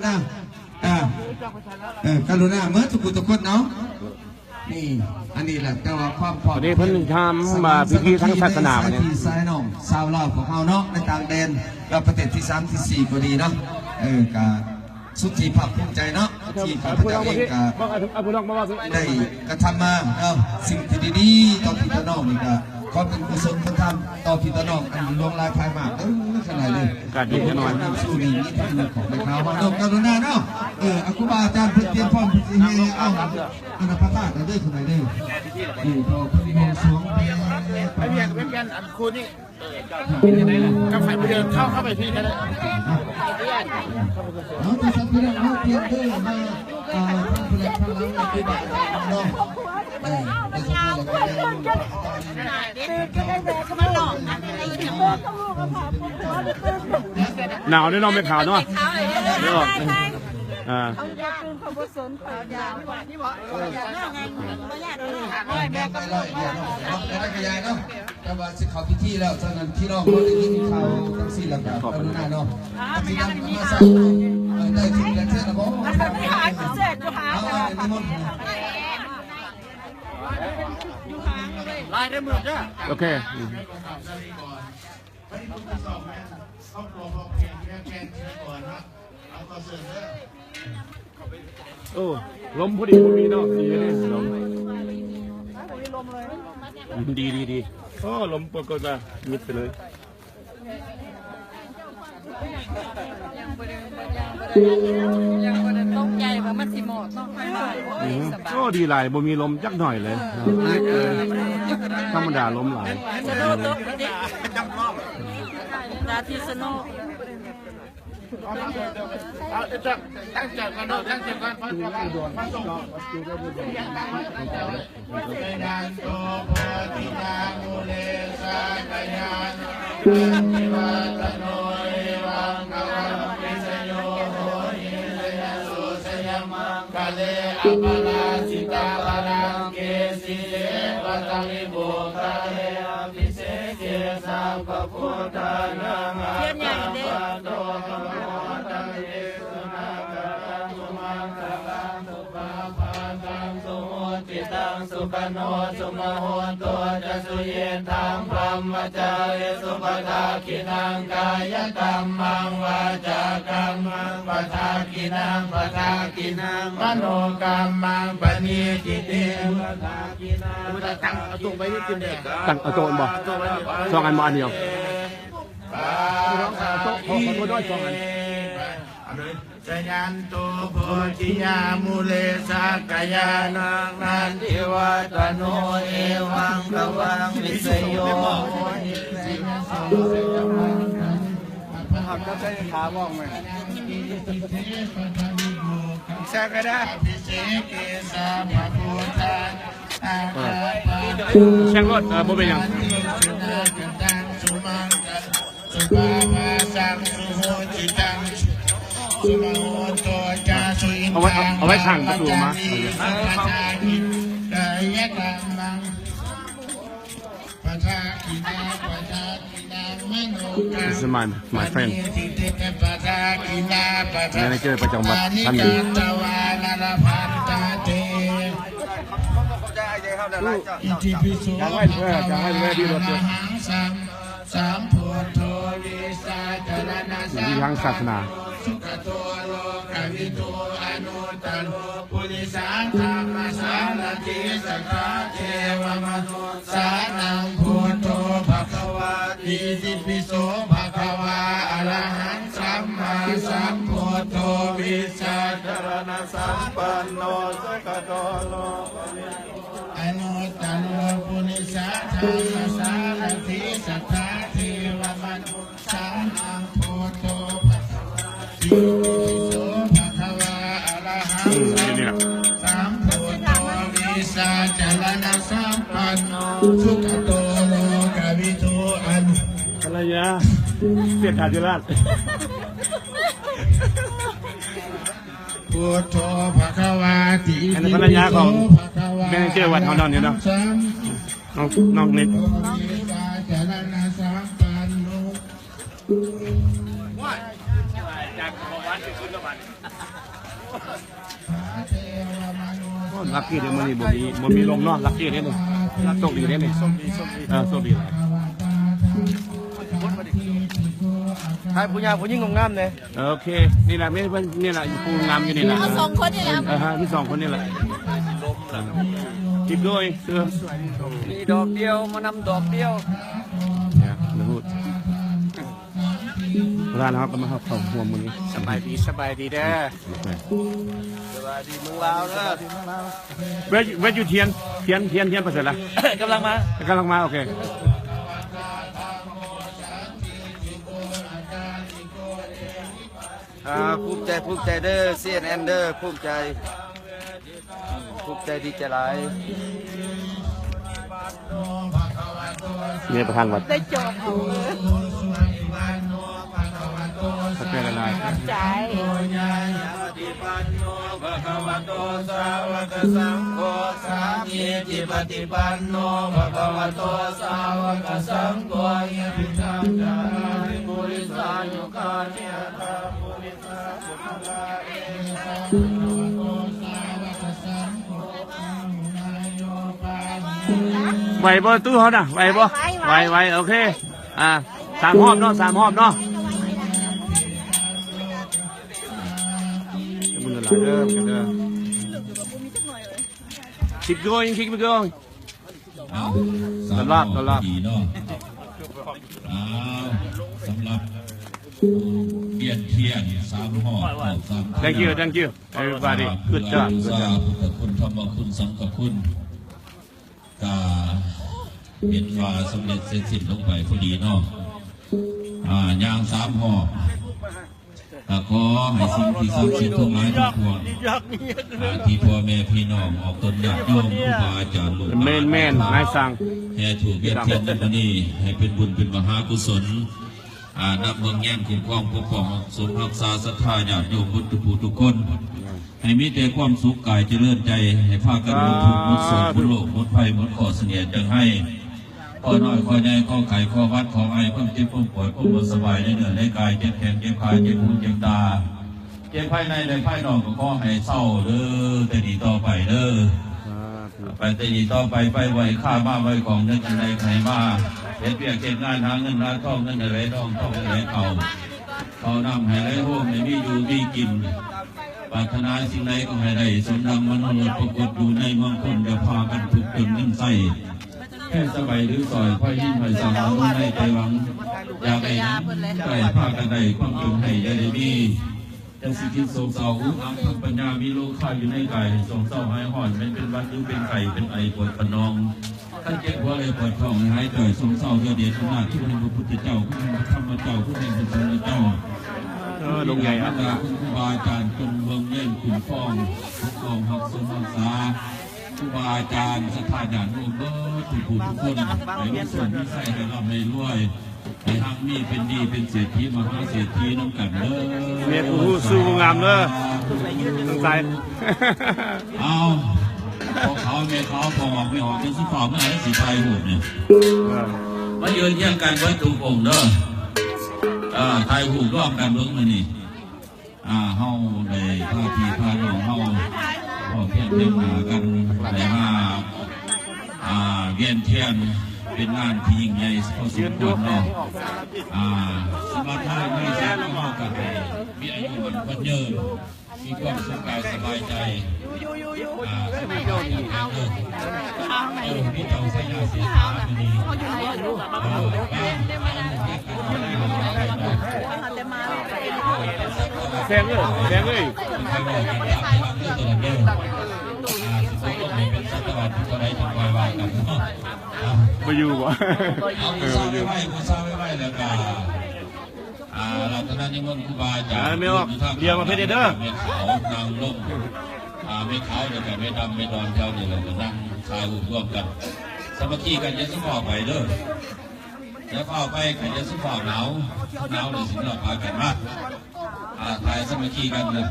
ນາ ເອີ ເອີ ກະລຸນາເໝິດທຸກຜູ້ທຸກຄົນເນາະ. ນີ້ ອັນນີ້ແຫຼະ ແຕ່ວ່າຄວາມພ້ອມ ຕອນນີ້ເພິ່ນທຳ ອ່າ ພິທີທາງສາສະໜາ ສາຍພີ່ສາຍນ້ອງຊາວລາວພວກເຮົາເນາະ ໃນຕ່າງແດນ ແລະ ປະເທດທີສາມທີສີ່ກໍດີເນາະ. ເອີ ກະສຸດທີ່ພາກພູມໃຈເນາະ ທີ່ຂ້າພະເຈົ້າເອງກະໄດ້ກະທຳມາເນາະ ສິ່ງທີ່ດີໆຕໍ່ພີ່ຕໍ່ນ້ອງນີ້ກະ ຂໍເປັນກຸສົນຄຸນທຳຕໍ່ພີ່ຕໍ່ນ້ອງ ອັນຫຼວງຫຼາຍພາຍມາກເດີ ຂະໜາດເດີ. ກາດດີຈັກໜ້ອຍ ນຳສູ່ນີ້ມີທັງຂອງແມ່ຄ້າເຮົາເນາະ ກະລຸນາເນາະ. ເອີ ອາ ຄູບາອາຈານເພິ່ນຕຽມພ້ອມເພິ່ນຊິແຫ່ເອົາອັນນະພະທາດເດີ ຂະໜາດເດີ. ນີ້ ເພາະເພິ່ນບວງສວງແດ່ ໄປວຽກ ໄປວຽກ ອັນຄູ່ນີ້ ເອີ ກັບໄຟບໍ່ເດີນ ເຂົ້າ ເຂົ້າໄປພີ້ກະໄດ້. ເອົາ ເຈົ້າສັກພີ່ນ້ອງເຮົາຕຽມເດີ ມາ ເອີ ທາງຜູ້ແລກທາງຫຼັງ ເນາະ. ເອີ ເຈົ້າສັກພີ່ນ້ອງ ໜາວເດ້ເນາະ ແມ່ຂາວເນາະ. ອ່າ ແມ່ກໍຢາຍເນາະ ແຕ່ວ່າຊິເຂົ້າພິທີແລ້ວ ສະນັ້ນພີ່ນ້ອງເຮົາໄດ້ຍິນຂ່າວຈັ່ງຊີ້ແລ້ວກໍກະລຸນາເນາະ ຊິນຳມາໃສ່ ເອີ ໄດ້ຖືກແລ້ວເທື່ອລະບໍ່? ເອົາ ນິມົນ ຫຼາຍເດີມື້ເດີ ໂອເຄ. ໂອ້ ລົມພໍດີ ບໍ່ມີເນາະ ດີເດ້ລົມ ດີ ດີ ດີ. ໂອ້ ລົມປົກກະຕະມິດໄປເລີຍ. ຍັງບໍ່ໄດ້ ຍັງບໍ່ໄດ້ ຍັງບໍ່ໄດ້ຕົກໃຈວ່າມັນຊິໝອດເນາະ ໂອ້ຍ ສະບາຍ. ໂອ້ ດີຫຼາຍ ບໍ່ມີລົມຈັກໜ້ອຍເລີຍ. ເອີ ທຳມະດາລົມຫຼາຍ ສະໂນຕົກຢູ່ເດ້ ດາທີ່ສະໂນ. ເອົາ ຕັ້ງໃຈກ່ອນເນາະ ຕັ້ງໃຈກ່ອນ ພະສົງ ພະສົງ. ຈະຍັນໂຕໂພທິຍາມູເລ ສັກກະຍານັນທິວາຕະໂນ ເອວັງຕະວັງວິສະໂຍ ໂຫຕິ ຈະຍະສຸ ຈະຍະມັງຄະເລ ອະປະລາຊິຕາບາລັງເກ ສີເລ ປະທະວິໂພຄາເລ ອະພິເສເກ ສັບພະພຸດທານັງ ອາກາມະໂຕ ພະຄະວາຕະເມ ສຸນາກະຕັງ ສຸມັງຄະລັງ ສຸປະພາທັງ ສຸຫຸດທິຕັງ ສຸຂະໂນ ສຸມະຫຸດໂຕ ຈະສຸຍິດທັງ ບຣຳມະຈາຣີສຸ ປະທັກຂິນັງ ກາຍະກັມມັງ ວາຈາກັມມັງ ປະທັກຂິນັງ ປະທັກຂິນັງ ມະໂນກັມມັງ ປະນິທິຕິງ ປະທັກຂິນັງ ຕັ້ງເອົາໂຕະໄວ້ນີ້ ຕັ້ງເອົາໂຕະບໍ່ ສອງອັນບໍ່ ອັນດຽວ ປະທັກຂິ ຈະຍັນໂຕໂພທິຍາມູເລ ສັກກະຍານັງ ນັນທິວາຕະໂນ ເອວັງຕະວັງວິສະໂຍ ໂຫຕິ ຈະຍະໂສ ຈະຍະມັງຄະລັງ ພະຫັກກັບໃສ່ຂາວອກແມ່ນ ແຊກກໍໄດ້ ອະພິເສເກ ສັບພະພຸດທານັງ ອາກາມະໂຕ ແຊກໂລດ ເອີ ບໍ່ເປັນຫຍັງ ສຸນາກະຕັງ ສຸມັງຄະລັງ ສຸປະພາທັງ ສຸຫຸດທິຕັງ ສຸມະຫຸດໂຕ ຈະສຸຍິດທັງ ເອົາໄວ້ ເອົາໄວ້ຂ້າງປະຕູມາ ກາຍະກັມມັງ ປະທັກຂິນັງ ປະທັກຂິນັງ ມະໂນກັມ This is my, my friend. ປະທັກຂິນັງ ປະທັກຂິນັງ Manager ປະຈຳວັດ ທ່ານໜຶ່ງ ກາຕະວານະລະພັນຕາເຕ ອິຕິປິໂສ ພະຄະວາ ອະລະຫັງ ສຳ ສຳພຸດໂທ ວິຊາຈາລະນະ ຢູ່ທີ່ທາງສາສະໜາ ສັມປັນໂນ ສຸຂະໂຕ ໂລກະວິທູ ອະນຸດຕະໂລ ປຸລິສະທຳມະສາລະຖິ ສັດຖາເທວະມະນຸດສານັງ ພຸດໂທ ພະຄະວາ ອິຕິປິໂສ ພະຄະວາ ອະລະຫັງ ສຳມາສຳພຸດໂທ ວິຊາຈາລະນະສຳປັນໂນ ສຸຂະໂຕ ໂລກະວິທູ ອະນຸດຕະໂລ ປຸລິສະທຳມະສາລະຖິ ສັດຖາເທວະມະນຸດສານັງ ພຸດໂທ ພະຄະວາ ອິຕິປິໂສ ພະຄະວາ ອະລະຫັງ ສຳມາສຳພຸດໂທ ວິຊາຈາລະນະສຳປັນໂນ ສຸຂະໂຕ ໂລກະວິທູ ອະນຸ ພັນລະຍາ ເສດຖາທິລາດ ພຸດໂທ ພະຄະວາ ອິຕິປິໂສ ພະຄະວາ ອັນນັ້ນພັນລະຍາຂອງແມເນເຈີວັດເຮົານອນຢູ່ເນາະ ນ້ອງ ນ້ອງນິດ ວິຊາຈາລະນະສຳປັນໂນ ໂອ້ ລັກກີ້ເດ້ ມື້ນີ້ບໍ່ມີ ບໍ່ມີລົມເນາະ ລັກກີ້ເດ້ນີ້ ໂຊກດີເດ້ນີ້ ໂຊກດີ ໂຊກດີ ເອີ ໂຊກດີຫຼາຍ ຖ່າຍຜູ້ຍາຜູ້ຍິງງາມໆແດ່ ໂອເຄ ນີ້ລະ ມີເພິ່ນນີ້ລະ ຜູ້ງາມຢູ່ນີ້ລະ ເອົາສອງຄົນນີ້ລະ ເອີ ຮະ ມີສອງຄົນນີ້ລະ keep going ເອີ ມີດອກດຽວ ມານຳດອກດຽວ ເນຍ ເຮົາກໍມາເຂົ້າຮ່ວມມື້ນີ້ ສະບາຍດີ ສະບາຍດີເດີ ໂອເຄ ສະບາຍດີເມືອງລາວເດີ Where you, where you ທຽນ ທຽນ ທຽນ ທຽນໄປໃສລະ ກຳລັງມາ ກຳລັງມາ ໂອເຄ ອ່າ ພູມໃຈ ພູມໃຈເດີ ຊີເອັນເອັນ ເດີ ພູມໃຈ ພູມໃຈ ດີໃຈຫຼາຍ ເມຍປະທານວັດ ໄດ້ຈອບເອົາເລີຍ ຂອບໃຈຫຼາຍໆ ຂອບໃຈ ປະຕິປັນໂນ ພະຄະວະໂຕ ສາວະກະສັງໂຄ ສາມີຈິປະຕິປັນໂນ ພະຄະວະໂຕ ສາວະກະສັງໂຄ ຍະທິທັງ ຈາລານິ ປຸລິສາຍຸຄານິ ອະຖາ ໄຫວບໍ່ຕູ້ເຮົານະ ໄຫວບໍ່ ໄຫວ ໄຫວ ໄຫວ ໂອເຄ ອ່າ ສາມຮອບເນາະ ສາມຮອບເນາະ ຂອບຄຸນຫຼາຍໆເດີ ເດີ keep going keep going ເອົາ ຕ້ອນຮັບ ຕ້ອນຮັບ ດີເນາະ ເອົາ ສຳລັບ ວຽນທຽນສາມຮອບ ສາມ Thank you thank you everybody good job good job ພຸດທະຄຸນ ທຳມະຄຸນ ສັງຄະຄຸນ ກະເຫັນວ່າສຳເລັດເສັດສິ້ນລົງໄປພໍດີເນາະ ອ່າ ຍ່າງສາມຮອບ ກະຂໍໃຫ້ສິ່ງທີ່ສັກສິດທັງຫຼາຍທັງປວງ ອ່າ ທີ່ພໍ່ແມ່ພີ່ນ້ອງອອກຕົນຍາດໂຍມ ຄູບາອາຈານ ລູກຫຼານ ແມ່ນໆ ນາຍຊ່າງ ແຫ່ທູບວຽນທຽນໃນມື້ນີ້ ໃຫ້ເປັນບຸນເປັນມະຫາກຸສົນ ອ່າ ນຳເບິ່ງແຍງຄຸ້ມຄອງປົກປ້ອງ ສົມຮັກສາສັດທາຍາດໂຍມເບິດທຸກຜູ້ທຸກຄົນ ໃຫ້ມີແຕ່ຄວາມສຸກກາຍຈະເລີນໃຈ ໃຫ້ພາກັນໝົດທຸກໝົດໂສກ ໝົດໂລກໝົດໄພ ໝົດເຄາະສະເໜ່ຍຈັງໄຫ້ ເຄາະນ້ອຍເຄາະໃຫຍ່ ເຄາະໄຂ້ເຄາະຫວັດເຄາະໄອ ຄວາມເຈັບຄວາມປ່ວຍ ຄວາມບໍ່ສະບາຍໃນເນື້ອໃນກາຍ ເຈັບແຂນເຈັບຂາ ເຈັບຫູເຈັບຕາ ເຈັບພາຍໃນແລະພາຍນອກ ກໍຂໍໃຫ້ເຊົາເດີ ແຕ່ນີ້ຕໍ່ໄປເດີ ສາທຸ ໄປແຕ່ນີ້ຕໍ່ໄປ ໄປໄຫວ້ຂ້າມາໄຫວ້ຂອງ ເງິນອັນໃດໃຫ້ມາ ເຮັດວຽກເຮັດງານ ຫາເງິນຫາທອງ ເງິນໃຫ້ໄຫຼນອງ ທອງໃຫ້ໄຫຼເຂົ້າ ເຂົ້ານ້ຳໃຫ້ໄຫຼໂຮມ ໃຫ້ມີຢູ່ມີກິນ ປາດຖະໜາສິ່ງໃດກໍໃຫ້ໄດ້ສົມດັ່ງມະໂນລົດ ປາກົດຢູ່ໃນເມືອງຄົນ ຢ່າພາກັນທຸກຈົນເງິນໃຊ້ ແຄ່ສະບາຍຫຼືສອຍ ພາຍິນພາສັງ ມະໂນໃນໃຈຫວັງ ຢາກໄດ້ຫຍັງ ໃຫ້ພາກັນໄດ້ ຄວາມຈົນໃຫ້ຢ່າໄດ້ມີ ຢ່າຊິຄິດໂສກເສົ້າ ອຸກອັກທາງປັນຍາ ມີໂລຄາຢູ່ໃນກາຍ ໃຫ້ຊອງເສົ້າຫາຍຮ້ອນ ແມ່ນເປັນຫວັດຫຼືເປັນໄຂ້ ເປັນໄອປວດຂະໜອງ ຄັນເຈັບຫົວແລະປວດທ້ອງ ໃຫ້ຫາຍຈ່ອຍ ຊອງເສົ້າ ດ້ວຍເດຊະນາຄຸນແຫ່ງພະພຸດທະເຈົ້າ ຄຸນແຫ່ງພະທຳມະເຈົ້າ ຄຸນແຫ່ງພະສົງເຈົ້າ ເອີ ລົງໃຫຍ່ ບັນດາຄຸນຄູບາອາຈານ ຈົ່ງເບິ່ງແຍງຄຸ້ມຄອງ ປົກປ້ອງຮັກສົມຮັກສາ ຄູບາອາຈານ ສັດທາຍາດໂຍມເບິດທຸກຜູ້ທຸກຄົນ ໃຫ້ມີໂຊກມີໄຊ ໃຫ້ລ່ຳໃຫ້ລວຍ ໃຫ້ຮັ່ງມີເປັນດີ ເປັນເສດຖີມະຫາເສດຖີນຳກັນເດີ ແມ່ນ ໂອ້ໂຫ ສູ້ງາມເດີ ສາທຸ ຕັ້ງໃຈ ເອົາ ພໍ່ຂາວແມ່ຂາວ ພໍ່ອອກແມ່ອອກ ຈັ່ງຊິຟ້າວມາໃຫ້ຊິຖ່າຍຮູບນີ້ ເອີ ມາຢືນຮຽງກັນເບິດທຸກອົງເດີ ເອີ ຖ່າຍຮູບລວມກັນເບິ່ງມື້ນີ້ ອ່າ ເຮົາໄດ້ພາພີ່ພານ້ອງເຮົາພ້ອມພຽງແຕ່ງໜ້າກັນ ໄດ້ມາ ອ່າ ວຽນທຽນ ເປັນງານທີ່ຍິ່ງໃຫຍ່ພໍສົມຄວນເນາະ ອ່າ ສຳລັບເຮົາໃນສາຍຂອງເຮົາກໍໃຫ້ມີອາຍຸໝັ້ນຂວັນຍືນ ມີຄວາມສຸກກາຍສະບາຍໃຈ ອ່າ ເອົາ ເອີ ມີເຈົ້າໄຊຍາເສດຖາມື້ນີ້ ເອີ ແຊງເອີຍ ແຊງເອີຍ ບໍ່ຢູ່ບໍ່ ເອີ ບໍ່ຢູ່ ຜູ້ສາວໄວໆ ຜູ້ສາວໄວໆ ແລ້ວກໍ ອ່າ ລັດຖະນານິມົນຄູບາອາຈານ ອ່າ ແມ່ອອກ ເດຍມາເພັດເດີ ແມ່ຂາວນາງລົງ ອ່າ ແມ່ຂາວ ແລ້ວກໍແມ່ດຳ ແມ່ດອນ ແຖວນີ້ແຫຼະ ກໍນັ່ງຖ່າຍຮູບຮ່ວມກັນ ສາມັກຄີກັນ ຢ່າສຸຟ້າວໄປເດີ ຢ່າຟ້າວໄປ ກໍຢ່າສຸຟ້າວໜາວ ໜາວແລ້ວຊິເມືອພາກັນມາ ອ່າ ຖ່າຍສາມັກຄີກັນເດີ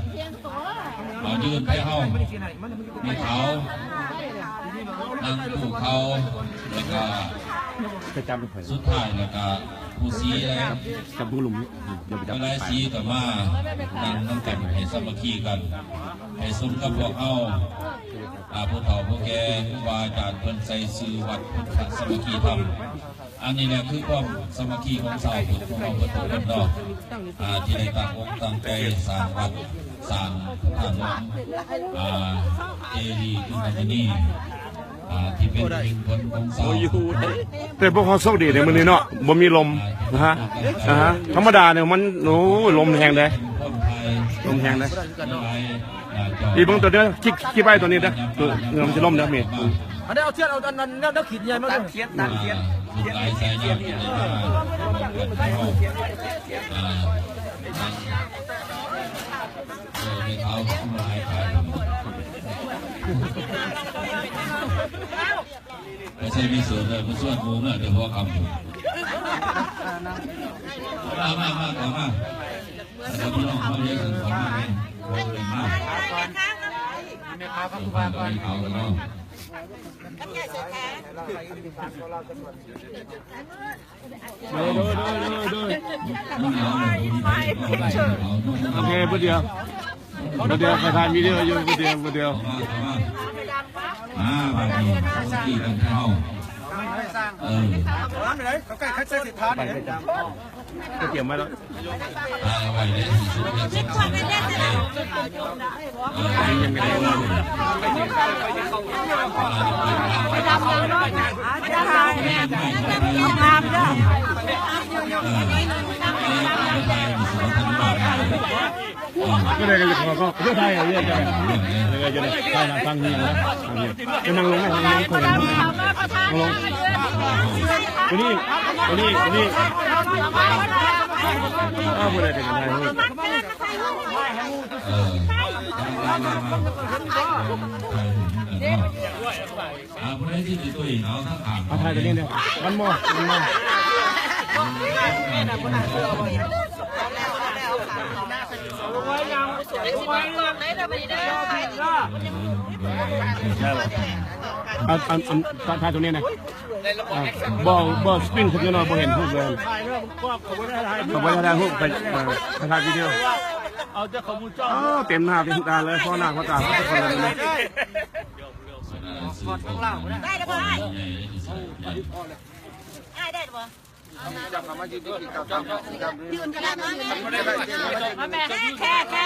ເອົາ ຢືນໄປເຮົາ ແມ່ຂາວ ນາງປູ່ເຂົາ ແລ້ວກໍ ສຸດທ້າຍແລ້ວກໍ ຜູ້ສີຫຼາຍ ຈັບຜູ້ລຸມ ຢ່າໄປຈັບ ຫຼາຍສີກໍມານັ່ງນຳກັນ ໃຫ້ສາມັກຄີກັນ ໃຫ້ສົມກັບພວກເຮົາ ອ່າ ຜູ້ເຖົ້າຜູ້ແກ່ ຄູບາອາຈານເພິ່ນໃສ່ຊື່ວັດພຸດທະສາມັກຄີທຳ. ອັນນີ້ແຫຼະຄືຄວາມສາມັກຄີຂອງຊາວພຸດຂອງເຮົາເບິດທຸກຄົນເນາະ ອ່າ ທີ່ໄດ້ຕັ້ງອົກຕັ້ງໃຈສ້າງວັດ ສ້າງພະທາດຫຼວງ ອ່າ ເຈດີย์ຂຶ້ນມາທີ່ນີ້ ອ່າ ທີ່ເປັນເປັນຜົນຂອງຊາວ ແຕ່ພວກເຮົາໂຊກດີໃນມື້ນີ້ເນາະ ບໍ່ມີລົມ ອ່າຮະ ອ່າຮະ ທຳມະດານີ້ມັນ ໂອ້ຍ ລົມແຮງເດ້ ລົມແຮງເດ້ ອີເບິ່ງຕົວນີ້ ຄລິກ ຄລິກໄວ້ຕົວນີ້ເດີ ເອີ ມັນຊິລົມເດີ ມີ ອັນນີ້ເອົາທຽນ ເອົາອັນນັ້ນ ແນວ ແນວຂີດໃຫຍ່ມາ ຕາມຂຽນ ຕາມຂຽນ ຂຽນ ຂຽນ ຂຽນ ອ່າ ເອີ ແມ່ເຖົ້າກໍຫຼາຍ ໄປໃສ່ມີເສີດເລີຍ ມາຊວນໝູ່ເນາະ ແຕ່ຫົວຄ່ຳພຸ້ນ ມາ ມາ ມາ ເຂົ້າມາ ແລ້ວພີ່ນ້ອງເຮົາເລີຍເຂົ້າມາ ມາ ມາ ແມ່ຄ້າເຂົ້າມາກ່ອນ ແມ່ຄ້າເຂົ້າມາກ່ອນ ໂດຍ ໂດຍ ໂດຍ ໂດຍ ໂດຍ ໂອເຄ ຜູ້ດຽວ ຜູ້ດຽວ ໄປຖ່າຍວິດີໂອຢູ່ ຜູ້ດຽວ ຜູ້ດຽວ ອ່າ ບາດນີ້ ທີ່ກັນເຮົາ ເອີ ໄປ ໄປ ໄປ ກຽມໄວ້ແລ້ວ ກໍໄດ້ ກໍໄດ້ ກໍໄດ້ ກໍໄດ້ ຖ່າຍໜ້າຝັ່ງນີ້ນະ ໄປນັ່ງລົງ ນັ່ງລົງ ນັ່ງລົງ ຕົວນີ້ ຕົວນີ້ ຕົວນີ້ ເອີ ຜູ້ໃດເປັນຄົນຖ່າຍຮູບ ເອີ ມາ ມາ ມາ ມາ ຖ່າຍຮູບນຳກັນເນາະ ອ່າ ຜູ້ໃດຊິໄປຕຸ້ຍເອົາທາງຂ້າງ ເອົາຖ່າຍຕົວນີ້ເດີ one more one more ອັນ ອັນ ອັນ ຖ່າຍຕົວນີ້ນະ ອ່າ ບໍ່ ບໍ່ສະປິນຂຶ້ນໜ້ອຍ ບໍ່ເຫັນຮູບເລີຍ ເຂົາບໍ່ໄດ້ຖ່າຍຮູບ ໄປ ເອີ ໄປຖ່າຍວິດີໂອ ເອົາແຕ່ຂອງໝູ່ເຈົ້າ ເອີ ເຕັມໜ້າເຕັມຕາເລີຍ ພໍໜ້າພໍຕາທຸກຄົນເລີຍ ໄດ້ແລ້ວບໍ່ອ້າຍ? ອ້າຍໄດ້ແລ້ວບໍ່? ເຈົ້າເຂົ້າມາຢືນຢູ່ທີ່ເຈົ້າ ຢືນກໍໄດ້ ມາແມ່ ແຄ່ ແຄ່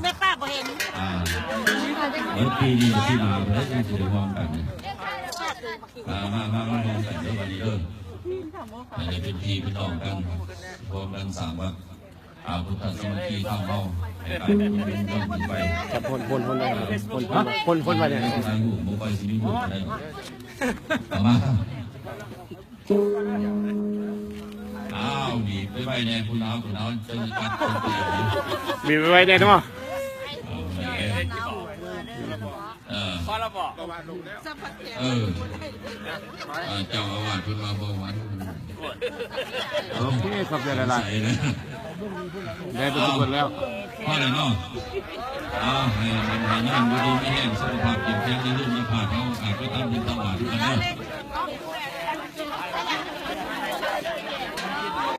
ແມ່ປ້າບໍ່ເຫັນ ອ່າ ເບິດປີນີ້ປີໜ້າ ເພິ່ນຊິໄດ້ຮ່ວມກັນ ອ່າ ມາ ມາ ມາຮ່ວມກັນເດີ ບັດນີ້ເດີ ໃຫ້ໄດ້ເປັນພີ່ເປັນນ້ອງກັນ ຮ່ວມກັນສ້າງວັດ ອ່າ ພຸດທະສາມັກຄີທຳເຮົາ ໃຫ້ກາຍເປັນເມືອງຂຶ້ນໄປ ຈັບພົນ ພົນ ພົນໄວ້ ພົນ ພົນ ພົນໄວ້ນີ້ ບໍ່ຄ່ອຍຊິມີບຸນປານໃດດອກ ເຂົ້າມາ ອ້າວ ບີບໄປໄວແດ່ ຜູ້ໜາວ ຜູ້ໜາວ ເຊີນກັດ ບີບໄປໄວແດ່ເນາະ ເອີ ເອີ ເອີ ອ່າ ເຈົ້າອາວາດເພິ່ນວ່າບໍ່ຫວັນ ໂອເຄ ຂອບໃຈຫຼາຍໆ ໃສ່ນະ ໄດ້ໄປທຸກຄົນແລ້ວ ພໍແລ້ວເນາະ ເອົາ ໃຫ້ ໃຫ້ ໃຫ້ຍາມຢູ່ດີມີແຮງ ສຸຂະພາບເຂັ້ມແຂງ ຢ່າລືມນະ ພາດເຮົາ ອາດໄປທຳບຸນທຳບາບນຳກັນເດີ.